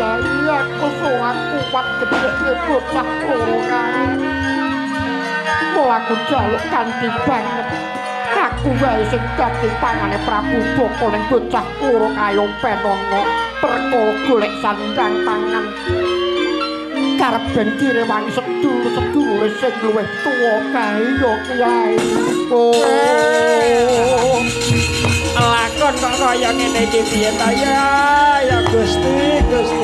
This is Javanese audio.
Kyai, aku sowan kuat gedhe bocah loro kae. Mula aku jaluk kanthi banget. Aku wae sing dadi pangane Prabu Boko ning bocah loro kae penongo perkara golek sandang pangan. Karep ben direwangi sedulur-sedulure sing luwih tuwa kae ya Kyai. Oh. Lakon kok kaya ngene iki piye ta ya? Ya Gusti, Gusti.